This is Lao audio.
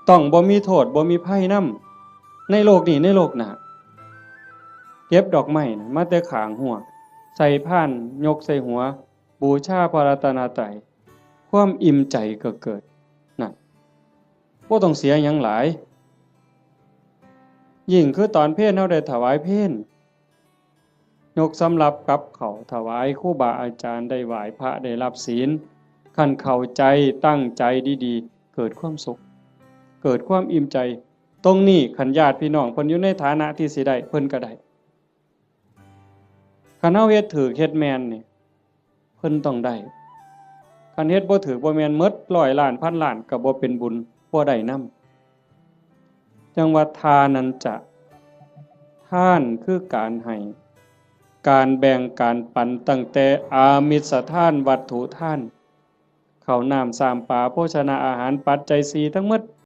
ຕ້ອງບໍ່ມີໂທດ ບໍ່ມີໄພນຳ ໃນໂລກນີ້ ໃນໂລກໜ້າ. ເກັບດອກໄມ້ນະ ມາແຕ່ຂ້າງຮົ້ວ ໃສ່ພານ ຍົກໃສ່ຫົວ ບູຊາພະລັດຕະນະໄຕ ຄວາມອີ່ມໃຈກໍເກີດ. ນັ້ນ ບໍ່ຕ້ອງເສຍຫຍັງຫຼາຍ. ຍິ່ງຄືຕອນເພນ ເຮົາໄດ້ຖວາຍເພນ ຍົກສຳລັບກັບເຂົ້າຖວາຍຄູບາອາຈານ ໄດ້ໄຫວ້ພະ ໄດ້ຮັບສິນ. ຄັນເຂົ້າໃຈ ຕັ້ງໃຈດີໆ ເກີດຄວາມສຸກ ເກີດຄວາມອີ່ມໃຈ. ຕົງນີ້ ຄັນຍາດພີ່ນ້ອງເພິ່ນຢູ່ໃນຖານະທີ່ຊິໄດ້ ເພິ່ນກໍໄດ້. ຄັນເຮົາເຮັດຖືກເຮັດແມ່ນນີ້ ເພິ່ນຕ້ອງໄດ້. ຄັນເຮັດບໍ່ຖືກບໍ່ແມ່ນ ໝົດຮ້ອຍລ້ານພັນລ້ານ ກໍບໍ່ເປັນບຸນ ບໍ່ໄດ້ນຳ. ຈັ່ງວ່າ ທານັນຈະ ທານຄືການໃຫ້ ການແບ່ງການປັນ ຕັ້ງແຕ່ອາມິດສະທານ ວັດຖຸທານ ເຂົ້ານ້ຳ ສາມປາ ໂພຊະນາອາຫານ ປັດໄຈສີ່ ທັງໝົດ